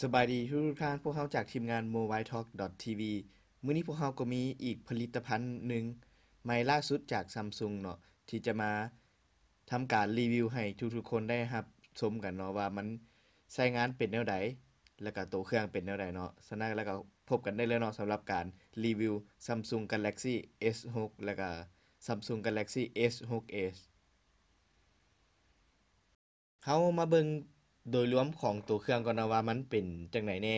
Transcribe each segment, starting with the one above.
ສະບາຍດີທຸກໆທ່ານ, ພວກເຮົາຈາກທີມງານ Mobile Talk dot T V. ມື້ນີ້ພວກເຮົາກໍມີອີກຜະລິດຕະພັນໜຶ່ງໃໝ່ລ່າສຸດຈາກ Samsung ເນາະ ທີ່ຈະມາທຳການຣີວິວໃຫ້ທຸກໆຄົນໄດ້ຮັບຊົມກັນເນາະ ວ່າມັນໃຊ້ງານເປັນແນວໃດ ແລ້ວກະໂຕເຄື່ອງເປັນແນວໃດເນາະ. ສະນັ້ນແລ້ວກໍພົບກັນໄດ້ເລີຍເນາະ ສຳລັບການຣີວິວ Samsung Galaxy S six ແລ້ວກະ Samsung Galaxy S six Edge. ເຮົາມາເບິ່ງໂດຍລວມຂອງໂຕເຄື່ອງກ່ອນເນາະ ວ່າມັນເປັນຈັ່ງໃດແດ່.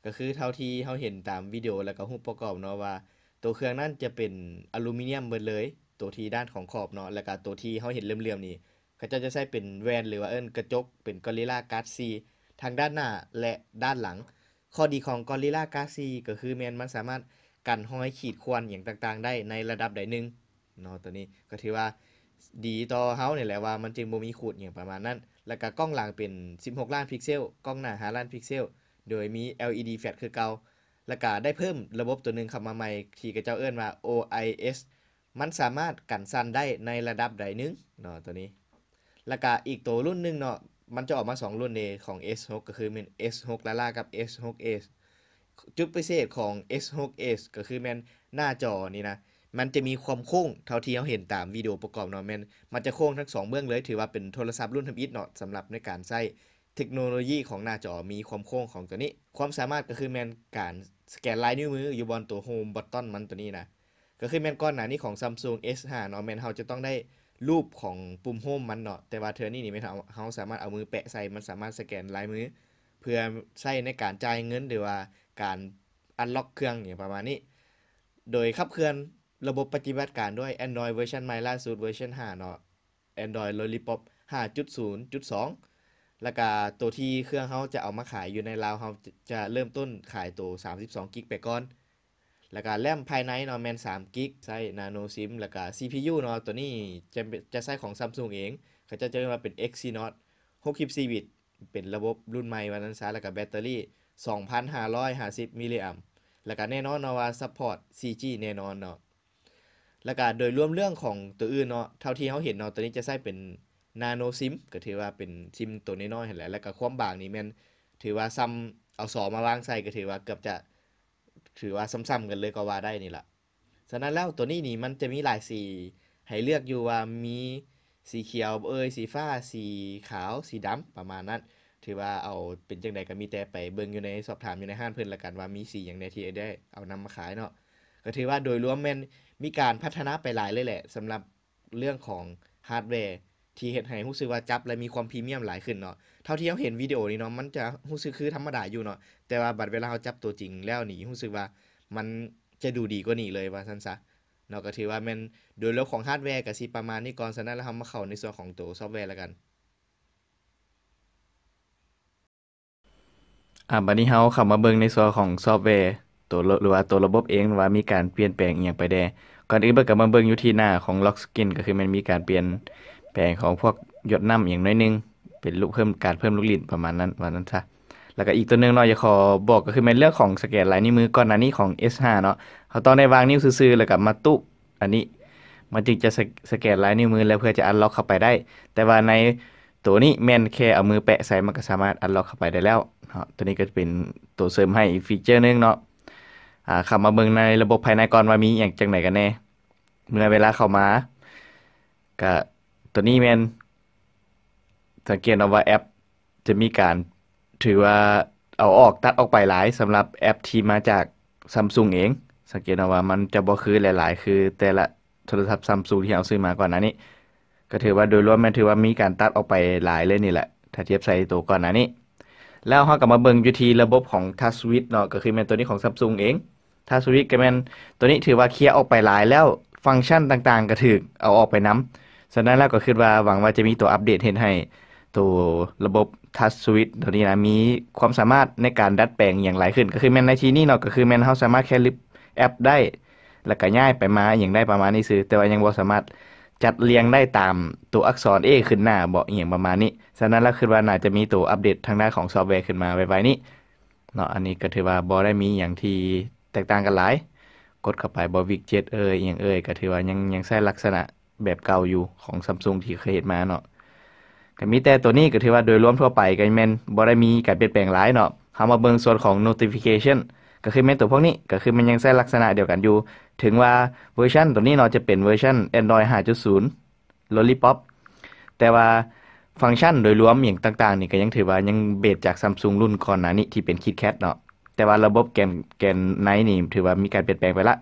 ກໍຄືເທົ່າທີ່ເຮົາເຫັນຕາມວິດີໂອ ແລ້ວກໍຮູບປະກອບເນາະ ວ່າໂຕເຄື່ອງນັ້ນຈະເປັນອາລູມີນຽມເບິດເລີຍ, ໂຕທີ່ດ້ານຂອງຂອບເນາະ, ແລ້ວກໍໂຕທີ່ເຮົາເຫັນເຫຼື້ອມໆນີ້ ເຂົາເຈົ້າຈະໃຊ້ເປັນແວ່ນ ຫຼືວ່າເອີ້ນກະຈົກ ເປັນ Gorilla Glass ສີ່ ທັງດ້ານໜ້າ ແລະ ດ້ານຫຼັງ. ຂໍ້ດີຂອງ Gorilla Glass ສີ່ ກໍຄືແມ່ນມັນສາມາດກັນຮອຍຂີດຂ່ວນຫຍັງຕ່າງໆໄດ້ໃນລະດັບໃດໜຶ່ງເນາະ. ໂຕນີ້ກໍຖືວ່າດີຕໍ່ເຮົານີ້ແຫຼະ ວ່າມັນຈຶ່ງບໍ່ມີຂູດຫຍັງປະມານນັ້ນ. ແລ້ວກະກ້ອງຫຼັງເປັນສິບຫົກລ້ານພິກເຊວ, ກ້ອງໜ້າຫ້າລ້ານພິກເຊວ, ໂດຍມີ LED flash ຄືເກົ່າ. ແລ້ວກະໄດ້ເພີ່ມລະບົບໂຕໜຶ່ງເຂົ້າມາໃໝ່ ທີ່ເຂົາເຈົ້າເອີ້ນວ່າ OIS ມັນສາມາດກັນສັ່ນໄດ້ໃນລະດັບໃດໜຶ່ງເນາະ ໂຕນີ້. ແລ້ວກະອີກໂຕລຸ້ນໜຶ່ງເນາະ ມັນຈະອອກມາສອງລຸ້ນເດ ຂອງ S six ກໍຄືແມ່ນ S six Lala ກັບ S six Edge. ຈຸດພິເສດຂອງ S six Edge ກໍຄືແມ່ນໜ້າຈໍນີ້ນະ ມັນຈະມີຄວາມໂຄ້ງ ເທົ່າທີ່ເຮົາເຫັນຕາມວິດີໂອປະກອບເນາະ ແມ່ນມັນຈະໂຄ້ງທັງສອງເບື້ອງເລີຍ, ຖືວ່າເປັນໂທລະສັບລຸ້ນທຳອິດເນາະ ສຳລັບໃນການໃຊ້ເທັກໂນໂລຢີຂອງໜ້າຈໍ ມີຄວາມໂຄ້ງຂອງໂຕນີ້. ຄວາມສາມາດກໍຄືແມ່ນການສະແກນລາຍນິ້ວມືຢູ່ບ່ອນໂຕ Home Button ມັນໂຕນີ້ນະ. ກໍຄືແມ່ນກ່ອນໜ້ານີ້ຂອງ Samsung S five ເນາະ ແມ່ນເຮົາຈະຕ້ອງໄດ້ຮູບຂອງປຸ່ມ Home ມັນເນາະ, ແຕ່ວ່າເທື່ອນີ້ນີ້ແມ່ນເຮົາ ເຮົາສາມາດເອົາມືແປະໃສ່ ມັນສາມາດສະແກນລາຍມື ເພື່ອໃຊ້ໃນການຈ່າຍເງິນ ຫຼືວ່າການ unlock ເຄື່ອງຫຍັງປະມານນີ້. ໂດຍຂັບເຄື່ອນລະບົບປະຕິບັດການດ້ວຍ Android ເວີຊັນໃໝ່ລ່າສຸດ ເວີຊັນຫ້າເນາະ Android Lollipop ຫ້າຈຸດສູນຈຸດສອງ. ແລ້ວກະໂຕທີ່ເຄື່ອງເຮົາຈະເອົາມາຂາຍຢູ່ໃນລາວ ເຮົາຈະເລີ່ມຕົ້ນຂາຍໂຕສາມສິບສອງກິກໄປກ່ອນ. ແລ້ວກະແຣມພາຍໃນເນາະ ແມ່ນສາມກິກ ໃຊ້ Nano SIM. ແລ້ວກະ CPU ເນາະ ໂຕນີ້ຈະ ຈະໃຊ້ຂອງ Samsung ເອງ ເຂົາເຈົ້າຈະເອີ້ນວ່າເປັນ Exynos ຫົກສິບສີ່ບິດ ເປັນລະບົບລຸ້ນໃໝ່ວ່າຊັ້ນຊະ. ແລ້ວກະແບັດເຕີຣີສອງພັນຫ້າຮ້ອຍຫ້າສິບມິລລີແອັມ ແລ້ວກະແນ່ນອນເນາະວ່າ support three G ແນ່ນອນເນາະ. ແລ້ວກະໂດຍລວມເລື່ອງຂອງໂຕອື່ນເນາະ ເທົ່າທີ່ເຮົາເຫັນເນາະ ໂຕນີ້ຈະໃຊ້ເປັນ Nano SIM ກໍຖືວ່າເປັນ SIM ໂຕນ້ອຍໆຫັ້ນແຫຼະ. ແລ້ວກະຄວາມບາງນີ້ແມ່ນຖືວ່າສ່ຳ ເອົາສໍມາວາງໃສ່ ກໍຖືວ່າເກືອບຈະ ຖືວ່າສ່ຳໆກັນເລີຍກໍວ່າໄດ້ນີ້ລະ. ສະນັ້ນແລ້ວໂຕນີ້ນີ້ມັນຈະມີຫຼາຍສີໃຫ້ເລືອກຢູ່ ວ່າມີສີຂຽວເອີຍ ສີຟ້າ ສີຂາວ ສີດຳ ປະມານນັ້ນ. ຖືວ່າເອົາເປັນຈັ່ງໃດກໍມີແຕ່ໄປເບິ່ງຢູ່ໃນ ສອບຖາມຢູ່ໃນຮ້ານເພິ່ນລະກັນ ວ່າມີສີຫຍັງແດ່ທີ່ໄດ້ເອົານຳມາຂາຍເນາະ. ກໍຖືວ່າໂດຍລວມແມ່ນມີການພັດທະນາໄປຫຼາຍເລີຍແຫຼະ ສຳລັບເລື່ອງຂອງຮາດແວທີ່ເຮັດໃຫ້ຮູ້ສຶກວ່າຈັບແລະມີຄວາມພຣີມຽມຫຼາຍຂຶ້ນເນາະ. ເທົ່າທີ່ເຮົາເຫັນວິດີໂອນີ້ເນາະ ມັນຈະຮູ້ສຶກຄືທຳມະດາຢູ່ເນາະ ແຕ່ວ່າບັດເວລາເຮົາຈັບຕົວຈິງແລ້ວນີ້ ຮູ້ສຶກວ່າມັນ ຈະດູດີກວ່ານີ້ເລີຍວ່າຊັ້ນຊະເນາະ. ກໍຖືວ່າແມ່ນໂດຍລວມຂອງຮາດແວກໍຊິປະມານນີ້ກ່ອນ. ສະນັ້ນແລ້ວເຮົາມາເຂົ້າໃນສ່ວນຂອງໂຕຊອບແວລະກັນ. ອາ ບັດນີ້ເຮົາເຂົ້າມາເບິ່ງໃນສ່ວນຂອງຊອບແວ ໂຕ ຫຼືວ່າໂຕລະບົບເອງວ່າມີການປ່ຽນແປງອີ່ຫຍັງໄປແດ່. ກ່ອນອື່ນເບິ່ງກໍມາເບິ່ງຢູ່ທີ່ໜ້າຂອງ Lock Screen ກໍຄືແມ່ນມີການປ່ຽນແປງຂອງພວກຢົດນ້ຳອີ່ຫຍັງໜ້ອຍໜຶ່ງ ເປັນລູກເພີ່ມ ການເພີ່ມລູກຫຼິ້ນປະມານນັ້ນວ່າຊັ້ນຊະ. ແລ້ວກໍອີກຕົວໜຶ່ງເນາະ ຢາກຂໍບອກກໍຄືແມ່ນເລື່ອງຂອງສະແກນລາຍນິ້ວມື. ກ່ອນໜ້ານີ້ຂອງ S five ເນາະ ເຮົາຕ້ອງໄດ້ວາງນິ້ວຊື່ໆ ແລ້ວກໍມາຕຸບອັນນີ້ ມັນຈຶ່ງຈະສະ ສະແກນລາຍນິ້ວມື ແລ້ວເພື່ອຈະ unlock ເຂົ້າໄປໄດ້. ແຕ່ວ່າໃນໂຕນີ້ແມ່ນແຄ່ເອົາມືແປະໃສ່ ມັນກໍສາມາດ unlock ເຂົ້າໄປໄດ້ແລ້ວເນາະ. ໂຕນີ້ກໍຈະເປັນໂຕເສີມໃຫ້ອີກ feature ໜຶ່ງເນາະ. ອາ ເຂົ້າມາເບິ່ງໃນລະບົບພາຍໃນກ່ອນວ່າມີຫຍັງຈັ່ງໃດກັນແດ່. ເມື່ອເວລາເຂົ້າມາ ກະ ໂຕນີ້ແມ່ນ ສັງເກດເນາະວ່າແອັບຈະມີການ ຖືວ່າເອົາອອກ ຕັດອອກໄປຫຼາຍ ສຳລັບແອັບທີ່ມາຈາກ Samsung ເອງ. ສັງເກດເນາະວ່າມັນຈະບໍ່ຄືຫຼາຍໆ ຄືແຕ່ລະໂທລະສັບ Samsung ທີ່ເຮົາຊື້ມາກ່ອນໜ້ານີ້. ກໍຖືວ່າໂດຍລວມແມ່ນຖືວ່າມີການຕັດອອກໄປຫຼາຍເລີຍນີ້ແຫຼະ ຖ້າທຽບໃສ່ໂຕກ່ອນໜ້ານີ້. ແລ້ວເຮົາກໍມາເບິ່ງຢູ່ທີ່ລະບົບຂອງ Touch Switch ເນາະ ກໍຄືແມ່ນໂຕນີ້ຂອງ Samsung ເອງ. Touch Switch ກໍແມ່ນໂຕນີ້ຖືວ່າເຄຍອອກໄປຫຼາຍແລ້ວ, ຟັງຊັນຕ່າງໆກໍຖືກເອົາອອກໄປນຳ. ສະນັ້ນແລ້ວກໍຄິດວ່າ ຫວັງວ່າຈະມີໂຕອັບເດດເຮັດໃຫ້ໂຕລະບົບ Touch Switch ໂຕນີ້ນະ ມີຄວາມສາມາດໃນການດັດແປງອີ່ຫຍັງຫຼາຍຂຶ້ນ. ກໍຄືແມ່ນໃນທີ່ນີ້ເນາະ ກໍຄືແມ່ນເຮົາສາມາດແຄ່ລິບແອັບໄດ້ ແລ້ວກໍຍ້າຍໄປມາອີ່ຫຍັງໄດ້ປະມານນີ້ຊື່, ແຕ່ວ່າຍັງບໍ່ສາມາດຈັດລຽງໄດ້ຕາມໂຕອັກສອນ A ຂຶ້ນໜ້າເບາະ ອີ່ຫຍັງປະມານນີ້. ສະນັ້ນແລ້ວຄິດວ່າໜ້າຈະມີໂຕອັບເດດທາງດ້ານຂອງຊອບແວຂຶ້ນມາໄວໆນີ້ເນາະ. ອັນນີ້ກໍຖືວ່າບໍ່ໄດ້ມີຫຍັງທີ່ ແຕກຕ່າງກັນຫຼາຍ. ກົດເຂົ້າໄປບໍ່ widget ເອີຍ ອີ່ຫຍັງເອີຍ ກໍຖືວ່າຍັງ ຍັງໃຊ້ລັກສະນະແບບເກົ່າຢູ່ຂອງ Samsung ທີ່ເຄີຍເຮັດມາເນາະ. ກໍມີແຕ່ໂຕນີ້ກໍຖືວ່າໂດຍລວມທົ່ວໄປກໍແມ່ນບໍ່ໄດ້ມີການປ່ຽນແປງຫຼາຍເນາະ. ເຮົາມາເບິ່ງສ່ວນຂອງ notification ກໍຄືແມ່ນຕົວພວກນີ້ ກໍຄືມັນຍັງໃຊ້ລັກສະນະດຽວກັນຢູ່ ເຖິງວ່າເວີຊັນຕົວນີ້ເນາະ ຈະເປັນເວີຊັນ Android ຫ້າຈຸດສູນ Lollipop ແຕ່ວ່າຟັງຊັນໂດຍລວມຫຍັງຕ່າງໆນີ້ ກໍຍັງຖືວ່າຍັງເບສຈາກ Samsung ລຸ້ນກ່ອນໜ້ານີ້ທີ່ເປັນ KitKat ເນາະ ແຕ່ວ່າລະບົບແກນ ແກນໃນນີ້ຖືວ່າມີການປ່ຽນແປງໄປລະ.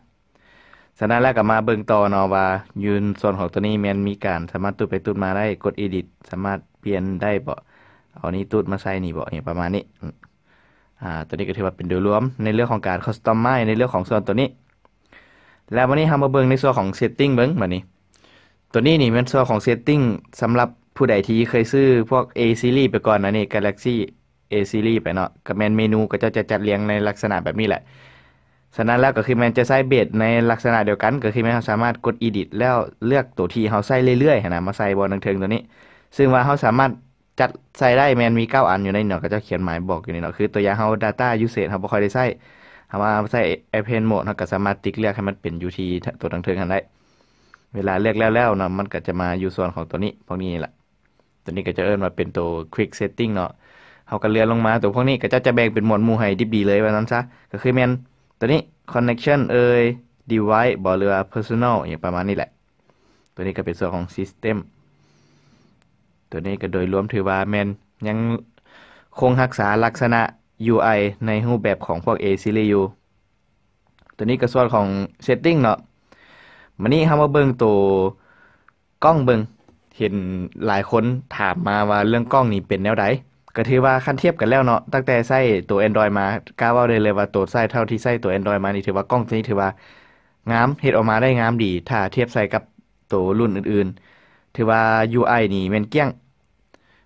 ສະນັ້ນແລ້ວກໍມາເບິ່ງຕໍ່ເນາະວ່າ ຢູ່ສ່ວນຂອງຕົວນີ້ແມ່ນມີການສາມາດຕູດໄປຕູດມາໄດ້ ກົດ Edit ສາມາດປ່ຽນໄດ້ບໍ່ ເອົານີ້ຕູດມາໃສ່ນີ້ບໍ່ ຫຍັງປະມານນີ້. ອາ ຕົວນີ້ກໍຖືວ່າເປັນໂດຍລວມໃນເລື່ອງຂອງການ customize ໃນເລື່ອງຂອງສ່ວນຕົວນີ້. ແລ້ວບັດນີ້ເຮົາມາເບິ່ງໃນສ່ວນຂອງ setting ເບິ່ງບັດນີ້. ຕົວນີ້ນີ້ແມ່ນສ່ວນຂອງ setting ສຳລັບຜູ້ໃດທີ່ເຄີຍຊື້ພວກ A series ໄປກ່ອນໜ້ານີ້ Galaxy A series ໄປເນາະ ກໍແມ່ນເມນູເຂົາເຈົ້າຈະຈັດລຽງໃນລັກສະນະແບບນີ້ແຫຼະ. ສະນັ້ນແລ້ວກໍຄືແມ່ນຈະໃຊ້ເບສໃນລັກສະນະດຽວກັນ ກໍຄືແມ່ນເຮົາສາມາດກົດ Edit ແລ້ວເລືອກຕົວທີ່ເຮົາໃຊ້ເລື້ອຍໆຫັ້ນນະ ມາໃສ່ບ່ອນເທິງໆຕົວນີ້ ຊຶ່ງວ່າເຮົາສາມາດຈັດໃສ່ໄດ້ແມ່ນມີເກົ້າອັນຢູ່ໃນນີ້ເນາະ ເຂົາເຈົ້າຂຽນໝາຍບອກຢູ່ນີ້ເນາະ. ຄືຕົວຢ່າງເຮົາ data usage ເຮົາບໍ່ຄ່ອຍໄດ້ໃຊ້ ເຮົາມາໃຊ້ airplane mode ເຮົາກໍສາມາດຕິກເລືອກໃຫ້ມັນເປັນຢູ່ທີ່ຕົວເທິງໆຫັ້ນໄດ້. ເວລາເລືອກແລ້ວໆເນາະ ມັນກໍຈະມາຢູ່ສ່ວນຂອງຕົວນີ້ ພວກນີ້ນີ້ແຫຼະ. ຕົວນີ້ກໍຈະເອີ້ນວ່າເປັນຕົວ Quick Setting ເນາະ. ເຮົາກໍເລື່ອນລົງມາ ຕົວພວກນີ້ເຂົາເຈົ້າຈະແບ່ງເປັນໝວດໝູ່ໃຫ້ດິບດີເລີຍວ່າຊັ້ນຊະ ກໍຄືແມ່ນຕົວນີ້ Connection ເອີຍ Device ບໍ ຫຼືວ່າ Personal ອີ່ຫຍັງປະມານນີ້ແຫຼະ. ຕົວນີ້ກໍເປັນສ່ວນຂອງ System. ຕົວນີ້ກໍໂດຍລວມຖືວ່າແມ່ນຍັງຄົງຮັກສາລັກສະນະ UI ໃນຮູບແບບຂອງພວກ A series ຢູ່. ຕົວນີ້ກໍສ່ວນຂອງ Setting ເນາະ. ບາດນີ້ເຮົາມາເບິ່ງຕົວ ກ້ອງເບິ່ງ ເຫັນຫຼາຍຄົນຖາມມາວ່າເລື່ອງກ້ອງນີ້ເປັນແນວໃດ? ກໍຖືວ່າຄັນທຽບກັນແລ້ວເນາະ ຕັ້ງແຕ່ໃຊ້ໂຕ Android ມາ ກ້າເວົ້າໄດ້ເລີຍວ່າໂຕໃຊ້ ເທົ່າທີ່ໃຊ້ໂຕ Android ມານີ້ ຖືວ່າກ້ອງໂຕນີ້ຖືວ່າງາມ ເຮັດອອກມາໄດ້ງາມດີ ຖ້າທຽບໃສ່ກັບໂຕລຸ້ນອື່ນໆ ຖືວ່າ UI ນີ້ແມ່ນກ້ຽງ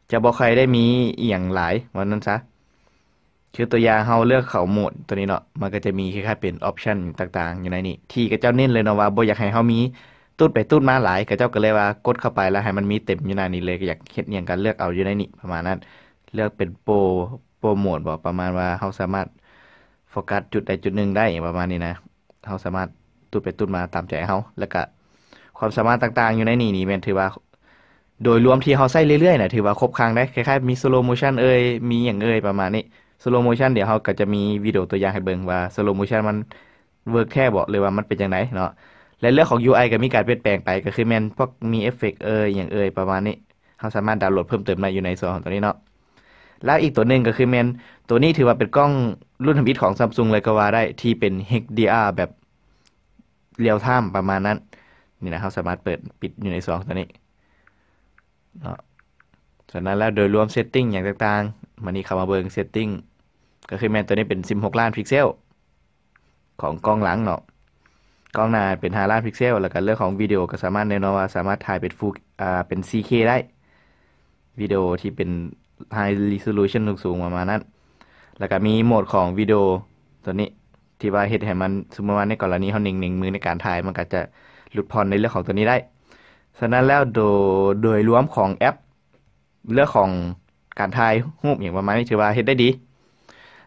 ຈະບໍ່ຄ່ອຍໄດ້ມີອີ່ຫຍັງຫຼາຍ ວ່ານັ້ນຊະ. ຄືຕົວຢ່າງເຮົາເລືອກເຂົ້າໂໝດຕົວນີ້ເນາະ ມັນກໍຈະມີຄ້າຍໆເປັນ option ຕ່າງໆຢູ່ໃນນີ້ ທີ່ເຂົາເຈົ້າເນັ້ນເລີຍເນາະວ່າບໍ່ຢາກໃຫ້ເຮົາມີຕູດໄປຕູດມາຫຼາຍ ເຂົາເຈົ້າກໍເລີຍວ່າກົດເຂົ້າໄປແລ້ວໃຫ້ມັນມີເຕັມຢູ່ໜ້ານີ້ເລີຍ ກໍຢາກເຮັດຫຍັງກໍເລືອກເອົາຢູ່ໃນນີ້ ປະມານນັ້ນ. ເລືອກເປັນ Pro Pro Mode ບໍ ປະມານວ່າເຮົາສາມາດໂຟກັສຈຸດໃດຈຸດໜຶ່ງໄດ້ ປະມານນີ້ນະ. ເຮົາສາມາດຕູດໄປຕູດມາຕາມໃຈເຮົາ ແລ້ວກະຄວາມສາມາດຕ່າງໆຢູ່ໃນນີ້ນີ້ແມ່ນຖືວ່າ ໂດຍລວມທີ່ເຮົາໃຊ້ເລື້ອຍໆນະ ຖືວ່າຄົບຄັງເດ້ ຄ້າຍໆມີ slow motion ເອີຍ ມີຫຍັງເອີຍ ປະມານນີ້. Slow motion ດຽວເຮົາກໍຈະມີວິດີໂອຕົວຢ່າງໃຫ້ເບິ່ງວ່າ slow motion ມັນເວີກແທ້ບໍ ຫຼືວ່າມັນເປັນຈັ່ງໃດເນາະ. ແລະເລື່ອງຂອງ UI ກໍມີການປ່ຽນແປງໄປ ກໍຄືແມ່ນພວກມີ effect ເອີຍ ຫຍັງເອີຍ ປະມານນີ້ ເຮົາສາມາດດາວໂຫຼດເພີ່ມເຕີມໄດ້ຢູ່ໃນສ່ວນຂອງຕົວນີ້ເນາະ. ແລ້ວອີກຕົວໜຶ່ງກໍຄືແມ່ນ ຕົວນີ້ຖືວ່າເປັນກ້ອງລຸ້ນທຳອິດຂອງ Samsung ເລີຍກໍວ່າໄດ້ ທີ່ເປັນ HDR ແບບ real time ປະມານນັ້ນ. ນີ້ນະ ເຮົາສາມາດເປີດປິດຢູ່ໃນຊ່ອງຕົວນີ້ເນາະ. ສະນັ້ນແລ້ວໂດຍລວມ setting ຫຍັງຕ່າງໆ ມານີ້ເຂົ້າມາເບິ່ງ setting ກໍຄືແມ່ນຕົວນີ້ເປັນສິບຫົກລ້ານພິກເຊວຂອງກ້ອງຫຼັງເນາະ. ກ້ອງໜ້າເປັນຫ້າລ້ານພິກເຊວ ແລ້ວກໍເລື່ອງຂອງວິດີໂອກໍສາມາດ ແນ່ນອນວ່າສາມາດຖ່າຍເປັນ Full ອ່າ ເປັນ ສີ່ເຄ ໄດ້ ວິດີໂອທີ່ເປັນ high resolution ສູງໆ ປະມານນັ້ນ. ແລ້ວກໍມີໂໝດຂອງວິດີໂອຕົວນີ້ ທີ່ວ່າເຮັດໃຫ້ມັນ ສົມມຸດວ່າໃນກໍລະນີເຮົາເໜັງໆມືໃນການຖ່າຍ ມັນກໍຈະຫຼຸດຜ່ອນໃນເລື່ອງຂອງຕົວນີ້ໄດ້. ສະນັ້ນແລ້ວໂດ ໂດຍລວມຂອງແອັບ ເລື່ອງຂອງການຖ່າຍຮູບຫຍັງປະມານນີ້ ຖືວ່າເຮັດໄດ້ດີ.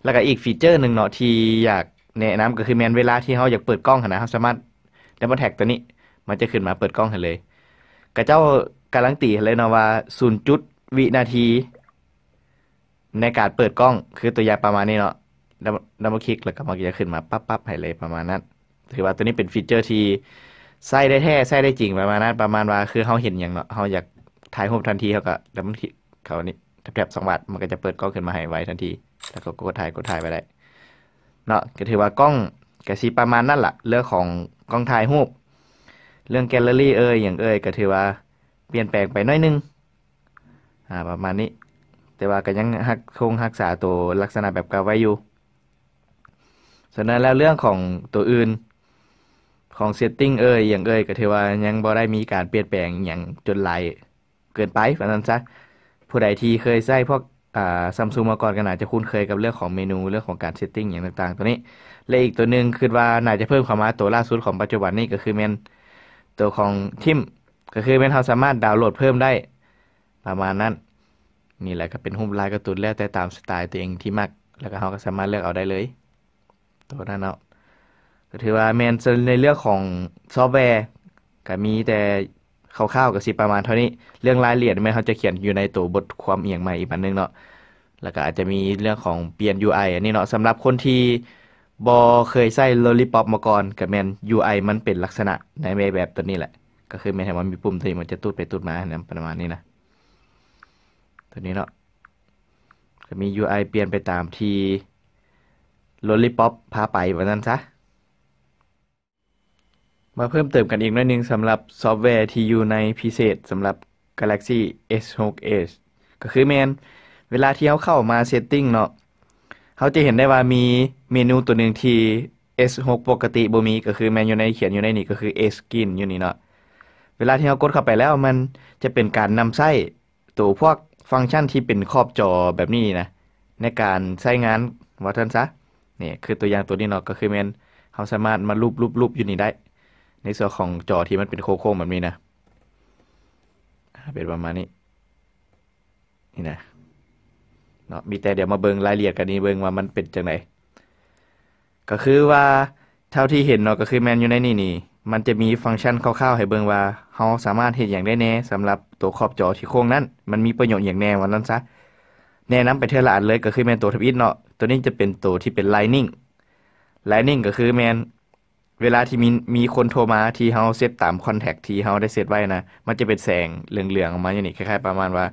ແລ້ວກໍອີກຟີເຈີໜຶ່ງເນາະ ທີ່ຢາກແນະນຳ ກໍຄືແມ່ນເວລາທີ່ເຮົາຢາກເປີດກ້ອງຫັ້ນນະ ເຮົາສາມາດ double tap ຕົວນີ້ ມັນຈະຂຶ້ນມາເປີດກ້ອງໃຫ້ເລີຍ. ຂະເຈົ້າກາລັນຕີໃຫ້ເລີຍເນາະວ່າ ສູນຈຸດວິນາທີ ໃນການເປີດກ້ອງ ຄືຕົວຢ່າງປະມານນີ້ເນາະ double click ແລ້ວກໍມັນກໍຈະຂຶ້ນມາປັບໆໃຫ້ເລີຍ ປະມານນັ້ນ. ຖືວ່າຕົວນີ້ເປັນຟີເຈີທີ່ໃຊ້ໄດ້ແທ້ ໃຊ້ໄດ້ຈິງ ປະມານນັ້ນ. ປະມານວ່າຄືເຮົາເຫັນຫຍັງເນາະ ເຮົາຢາກຖ່າຍຮູບທັນທີ ເຮົາກໍ double click ເຂົ້ານີ້ tap ສອງບາດ ມັນກໍຈະເປີດກ້ອງຂຶ້ນມາໃຫ້ໄວທັນທີ ແລ້ວກໍກົດຖ່າຍ ກົດຖ່າຍໄປໄດ້ເນາະ. ກໍຖືວ່າກ້ອງກໍຊິປະມານນັ້ນລະ ເລື່ອງຂອງກ້ອງຖ່າຍຮູບ ເລື່ອງ gallery ເອີຍ ຫຍັງເອີຍ ກໍຖືວ່າປ່ຽນແປງໄປໜ້ອຍໜຶ່ງ ອາ ປະມານນີ້ ແຕ່ວ່າກໍຍັງຮັກ ຄົງຮັກສາໂຕລັກສະນະແບບເກົ່າໄວ້ຢູ່. ສະນັ້ນແລ້ວເລື່ອງຂອງໂຕອື່ນ ຂອງ setting ເອີຍ ຫຍັງເອີຍ ກໍຖືວ່າຍັງບໍ່ໄດ້ມີການປ່ຽນແປງຫຍັງຈົນຫຼາຍເກີນໄປ ວ່າຊັ້ນຊະ. ຜູ້ໃດທີ່ເຄີຍໃຊ້ພວກ ອາ Samsung ມາກ່ອນ ກໍໜ້າຈະຄຸ້ນເຄີຍກັບເລື່ອງຂອງເມນູ ເລື່ອງຂອງການ setting ຫຍັງຕ່າງໆໂຕນີ້. ແລະ ອີກໂຕໜຶ່ງ ຄິດວ່າໜ້າຈະເພີ່ມເຂົ້າມາໂຕລ່າສຸດຂອງປັດຈຸບັນນີ້ ກໍຄືແມ່ນໂຕຂອງ theme ກໍຄືແມ່ນເຮົາສາມາດດາວໂຫຼດເພີ່ມໄດ້ ປະມານນັ້ນ. ນີ້ແຫຼະກໍເປັນຮູບລາຍກາຕູນ ແລ້ວແຕ່ຕາມສະໄຕຕົວເອງທີ່ມັກ ແລ້ວກໍເຮົາກໍສາມາດເລືອກເອົາໄດ້ເລີຍ ໂຕນັ້ນເນາະ. ກໍຖືວ່າແມ່ນໃນເລື່ອງຂອງຊອບແວ ກໍມີແຕ່ຄ່າວໆກໍຊິປະມານເທົ່ານີ້. ເລື່ອງລາຍລະອຽດແມ່ນເຮົາຈະຂຽນຢູ່ໃນໂຕບົດຄວາມອີ່ຫຍັງໃໝ່ອີກບາດໜຶ່ງເນາະ. ແລ້ວກໍອາດຈະມີເລື່ອງຂອງປ່ຽນ ຢູໄອ ອັນນີ້ເນາະ. ສຳລັບຄົນທີ່ບໍ່ເຄີຍໃຊ້ Lollipop ມາກ່ອນ ກໍແມ່ນ ຢູໄອ ມັນເປັນລັກສະນະໃນແບບ ແບບຕົວນີ້ແຫຼະ. ກໍຄືແມ່ນໃຫ້ມັນມີປຸ່ມຕົວນີ້ ມັນຈະຕູດໄປຕູດມານະ ປະມານນີ້ນະ. ຕົວນີ້ເນາະ ກໍມີ ຢູໄອ ປ່ຽນໄປຕາມທີ່ Lollipop ພາໄປ ວ່າຊັ້ນຊະ. ມາເພີ່ມເຕີມກັນອີກໜ້ອຍໜຶ່ງ ສຳລັບຊອບແວທີ່ຢູ່ໃນພິເສດສຳລັບ Galaxy S six Edge ກໍຄືແມ່ນເວລາທີ່ເຮົາເຂົ້າມາ setting ເນາະ ເຮົາຈະເຫັນໄດ້ວ່າມີເມນູຕົວໜຶ່ງທີ່ S six ປົກກະຕິບໍ່ມີ ກໍຄືແມ່ນຢູ່ໃນ ຂຽນຢູ່ໃນນີ້ ກໍຄື Edge Screen ຢູ່ນີ້ເນາະ. ເວລາທີ່ເຮົາກົດເຂົ້າໄປແລ້ວ ມັນຈະເປັນການນຳໃຊ້ ໂຕພວກຟັງຊັນທີ່ເປັນຂອບຈໍແບບນີ້ນະ ໃນການໃຊ້ງານ ວ່າຊັ້ນຊະ. ນີ້ຄືຕົວຢ່າງຕົວນີ້ເນາະ ກໍຄືແມ່ນເຮົາສາມາດມາລູບໆໆຢູ່ນີ້ໄດ້ ໃນສ່ວນຂອງຈໍທີ່ມັນເປັນໂຄ້ງໆແບບນີ້ນະ ອາ ເປັນປະມານນີ້ ນີ້ນະເນາະ. ມີແຕ່ດຽວມາເບິ່ງລາຍລະອຽດກັນນີ້ ເບິ່ງວ່າມັນເປັນຈັ່ງໃດ. ກໍຄືວ່າເທົ່າທີ່ເຫັນເນາະ ກໍຄືແມ່ນຢູ່ໃນນີ້ນີ້ ມັນຈະມີຟັງຊັນຄ່າວໆໃຫ້ເບິ່ງວ່າເຮົາສາມາດເຮັດຫຍັງໄດ້ແດ່ ສຳລັບໂຕຂອບຈໍທີ່ໂຄ້ງນັ້ນ ມັນມີປະໂຫຍດຫຍັງແດ່ ວ່ານັ້ນຊະ. ແນະນຳໄປເທື່ອລະອັນເລີຍ ກໍຄືແມ່ນໂຕທຳອິດເນາະ ໂຕນີ້ຈະເປັນໂຕທີ່ເປັນ Lightning Lightning ກໍຄືແມ່ນເວລາທີ່ມີ ມີຄົນໂທມາ ທີ່ເຮົາເຊັດຕາມ contact ທີ່ເຮົາໄດ້ເຊັດໄວ້ນະ ມັນຈະເປັນແສງເຫຼືອງໆອອກມາຢູ່ນີ້ ຄ້າຍໆປະມານວ່າ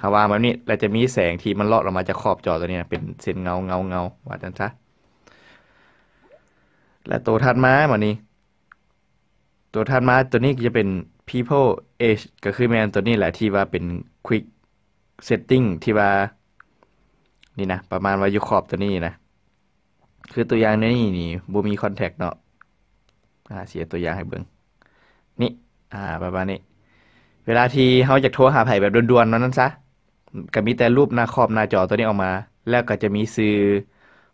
ເຮົາວາງແບບນີ້ ແລ້ວຈະມີແສງທີ່ມັນລອດອອກມາຈາກຂອບຈໍຕົວນີ້ນະ ເປັນເສັ້ນເງົາໆ ເງົາ ວ່າຊັ້ນຊະ. ແລະໂຕຖັດມາບາດນີ້ ໂຕຖັດມາ ໂຕນີ້ກໍຈະເປັນ Pebble Edge ກໍຄືແມ່ນໂຕນີ້ແຫຼະ ທີ່ວ່າເປັນ Quick Setting ທີ່ວ່າ ນີ້ນະ ປະມານວ່າຢູ່ຂອບໂຕນີ້ນະ ຄືຕົວຢ່າງໃນນີ້ນີ້ບໍ່ມີ contact ເນາະ ອາ ຊິເອົາຕົວຢ່າງໃຫ້ເບິ່ງ ນີ້ ອາ ປະມານນີ້. ເວລາທີ່ເຮົາຢາກໂທຫາໃຜແບບດ່ວນໆ ວ່ານັ້ນຊະ ກໍມີແຕ່ລູບໜ້າຂອບໜ້າຈໍຕົວນີ້ອອກມາ ແລ້ວກໍຈະມີຊື່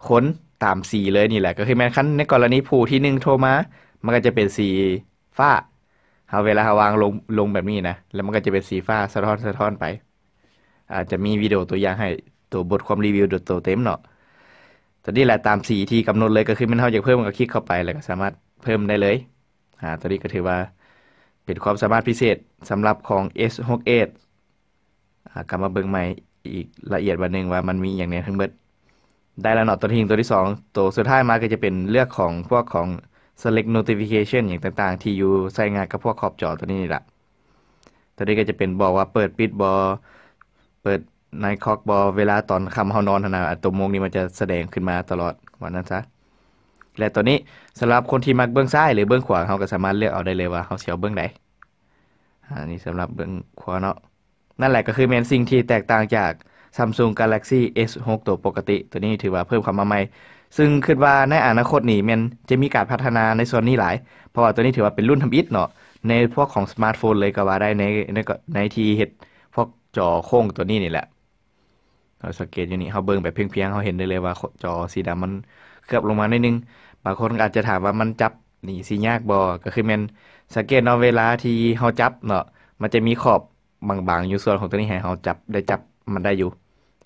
ຄົນຕາມສີເລີຍນີ້ແຫຼະ. ກໍຄືແມ່ນຄັນໃນກໍລະນີຜູ້ທີໜຶ່ງໂທມາ ມັນກໍຈະເປັນສີຟ້າ ເຮົາເວລາເຮົາວາງລົງ ລົງແບບນີ້ນະ ແລ້ວມັນກໍຈະເປັນສີຟ້າສະທ້ອນ ສະທ້ອນໄປ. ອາດຈະມີວິດີໂອຕົວຢ່າງໃຫ້ ໂຕບົດຄວາມຣີວິວໂດຍໂຕເຕັມເນາະ. ຕົວນີ້ແຫຼະຕາມສີທີ່ກຳນົດເລີຍ ກໍຄືແມ່ນເຮົາຢາກເພີ່ມກໍຄລິກເຂົ້າໄປ ແລ້ວກໍສາມາດເພີ່ມໄດ້ເລີຍ. ອາ ຕົວນີ້ກໍຖືວ່າເປັນຄວາມສາມາດພິເສດສຳລັບຂອງ S six Edge ອາ ກັບມາເບິ່ງໃໝ່ອີກລະອຽດບາດໜຶ່ງວ່າມັນມີຫຍັງແດ່ທັງເບິດ. ໄດ້ແລ້ວເນາະ ຕົວທີໜຶ່ງ. ຕົວທີສອງ ໂຕສຸດທ້າຍມາກໍຈະເປັນເລື່ອງຂອງພວກຂອງ Select Notification ຫຍັງຕ່າງໆ ທີ່ຢູ່ໃຊ້ງານກັບພວກຂອບຈໍຕົວນີ້ນີ້ລະ. ຕົວນີ້ກໍຈະເປັນບອກວ່າເປີດປິດບໍ່ ເປີດ Night Clock ບໍ່ ເວລາຕອນຄ່ຳເຮົານອນຫັ້ນນະ ຕົວໂມງນີ້ມັນຈະສະແດງຂຶ້ນມາຕະຫຼອດ ວ່ານັ້ນຊະ. ແລະ ຕົວນີ້ສຳລັບຄົນທີ່ມັກເບິ່ງຊ້າຍ ຫຼື ເບິ່ງຂວາ ເຮົາກໍສາມາດເລືອກເອົາໄດ້ເລີຍວ່າເຮົາຊິເອົາເບິ່ງໃດ. ອາ ນີ້ສຳລັບເບິ່ງຂວາເນາະ. ນັ້ນແຫຼະ ກໍຄືແມ່ນສິ່ງທີ່ແຕກຕ່າງຈາກ Samsung Galaxy S six ຕົວປົກກະຕິ. ຕົວນີ້ຖືວ່າເພີ່ມເຂົ້າມາໃໝ່ ຊຶ່ງຄິດວ່າໃນອະນາຄົດນີ້ແມ່ນຈະມີການພັດທະນາໃນສ່ວນນີ້ຫຼາຍ ເພາະວ່າຕົວນີ້ຖືວ່າເປັນລຸ້ນທຳອິດເນາະ ໃນພວກຂອງ smartphone ເລີຍກໍວ່າໄດ້ ໃນ ໃນ ໃນທີ່ເຮັດພວກຈໍໂຄ້ງຕົວນີ້ນີ້ແຫຼະ. ເຮົາສັງເກດຢູ່ນີ້ ເຮົາເບິ່ງແບບພຽງໆ ເຮົາເຫັນໄດ້ເລີຍວ່າຈໍສີດຳມັນເຄືອບລົງມາໜ້ອຍໜຶ່ງ. ບາງຄົນອາດຈະຖາມວ່າມັນຈັບນີ້ຊິຍາກບໍ່? ກໍຄືແມ່ນສັງເກດເນາະ ເວລາທີ່ເຮົາຈັບເນາະ ມັນຈະມີຂອບ ບາງໆຢູ່ສ່ວນຂອງຕົວນີ້ໃຫ້ເຮົາຈັບ ໄດ້ຈັບມັນໄດ້ຢູ່.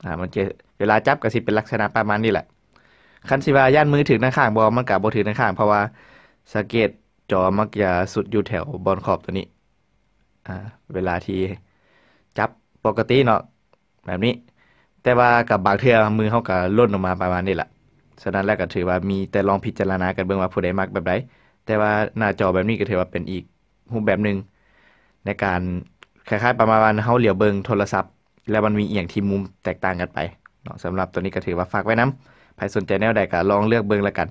ອາ ມັນຈະ ເວລາຈັບກໍຊິເປັນລັກສະນະປະມານນີ້ແຫຼະ. ຄັນຊິວ່າຢ້ານມືຖືກດ້ານຂ້າງບໍ່? ມັນກໍບໍ່ຖືກດ້ານຂ້າງ ເພາະວ່າສັງເກດຈໍມັກຈະສຸດຢູ່ແຖວບ່ອນຂອບຕົວນີ້. ອາ ເວລາທີ່ຈັບປົກກະຕິເນາະ ແບບນີ້ ແຕ່ວ່າກັບບາງເທື່ອມືເຮົາກໍຫຼົ່ນອອກມາປະມານນີ້ລະ. ສະນັ້ນແລ້ວກໍຖືວ່າມີແຕ່ລອງພິຈາລະນາກັນເບິ່ງວ່າຜູ້ໃດມັກແບບໃດ. ແຕ່ວ່າໜ້າຈໍແບບນີ້ກໍຖືວ່າເປັນອີກ ຮູບແບບໜຶ່ງໃນການ ຄ້າຍໆປະມານວ່າເຮົາຫຼຽວເບິ່ງໂທລະສັບ ແລ້ວມັນມີອີ່ຫຍັງທີ່ມຸມແຕກຕ່າງກັນໄປເນາະ. ສຳລັບຕົວນີ້ກໍຖືວ່າຝາກໄວ້ນຳ ໃຜສົນໃຈແນວໃດກໍລອງເລືອກເບິ່ງລະກັນ.